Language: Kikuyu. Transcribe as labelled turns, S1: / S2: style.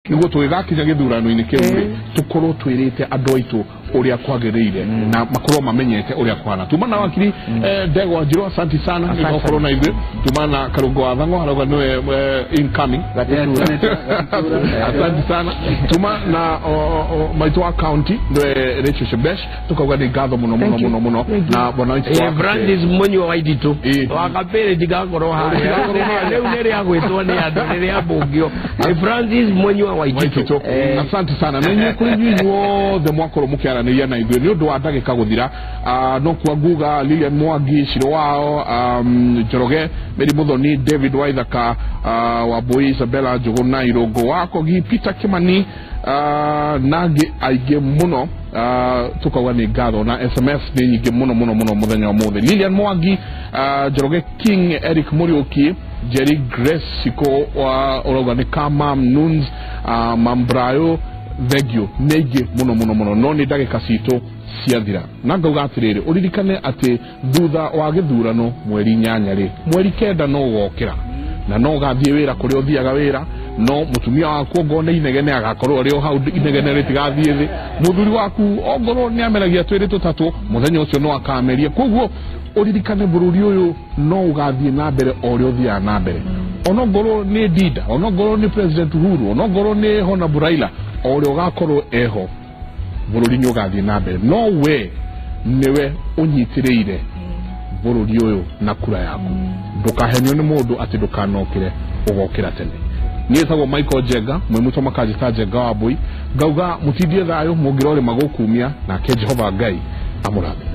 S1: Nĩguo tũgĩgakinya gĩthurano-inĩ kĩu rĩ, tũkorwo twĩrĩte andũ aitũ ũrĩa kwagĩrĩire na makorwo mamenyete ũrĩa kũhana. Tuma na wakiri Ndegwa Njirũ, asanti sana nĩ gũkorwo na ithuĩ. Tuma na Karũngo wa Thang'wa, arauga nĩwe incoming, asanti sana. Tuma na maitũ wa county, nĩwe Rachel Shebesh, tukauga nĩ ngatho mũno mũno mũno mũno na bwana witũ wa
S2: Francis Munyua wa Ititũ wa Kapĩrĩ, ndigakorwo harĩa.
S1: Ndigakorwo harĩa.
S2: Rĩu nĩ rĩa gwĩtwo nĩ andũ nĩ rĩa mbũngio nĩ Francis Munyua wa Ititũ.
S1: Waititũ, asante sana na inyuĩ kũrĩ inyuĩ inyuothe mwakorwo mũkĩaranĩria na ithuĩ. Nĩ ũndũ wa ndagĩka gũthira, no kuwa nguga Lilian Mwangi, Ciro wao, Njoroge Mary Muthoni, David Waithaka, Wambui Isabella Njũgũna, Irũngũ wa Kogi, Peter Kimani, na angĩ aingĩ mũno, tukauga nĩ ngatho. Na SMS nĩ nyingĩ mũno mũno mũno mũthenya wa mũthĩ. Lilian Mwangi, Njoroge King, Eric Mũriũki, Jerry Grace Siko wa ũrauga nĩ Kamam Nuns, Mambrayo, thengio nĩ aingĩ mũno mũno mũno, no nĩ ndagĩka citũ ciathira na ngauga atĩrĩrĩ, ũririkane atĩ thutha wa gĩthurano mweri 8 rĩ, mweri 9 no ũgokĩra na no ũgathiĩ wĩra kũrĩa ũthiaga wĩra, no mũtumia waku ongorwo nĩ inegene agakorwo arĩ o hau, inegene rĩtigathiĩ thĩ. Mũthuri waku ongorwo nĩ ameragia twĩrĩ tũtatũ, mũthenya ũcio no akameria. Koguo ũririkane bũrũri ũyũ no ũgathiĩ na mbere o ũrĩa ũthiaga na mbere, onongorwo nĩ Ndinda, onongorwo nĩ President Uhuru, onongorwo nĩ Honorable Raila, o ũrĩa ũgakorwo eho, bũrũri nĩ ũgathiĩ na mbere. No we nĩwe ũnyitĩrĩire bũrũri ũyũ na kura yaku. Ndũkahenio nĩ mũndũ atĩ ndũkanokĩre, ũgokĩra tene. Niĩ ĩtagwo Michael Njenga mwĩmũtũ, makanjĩta Njenga wa Mbũi. Ngauga mũtindie thayũ, mũngĩrorĩ magũkumia, nake Jehova Ngai amũrathime.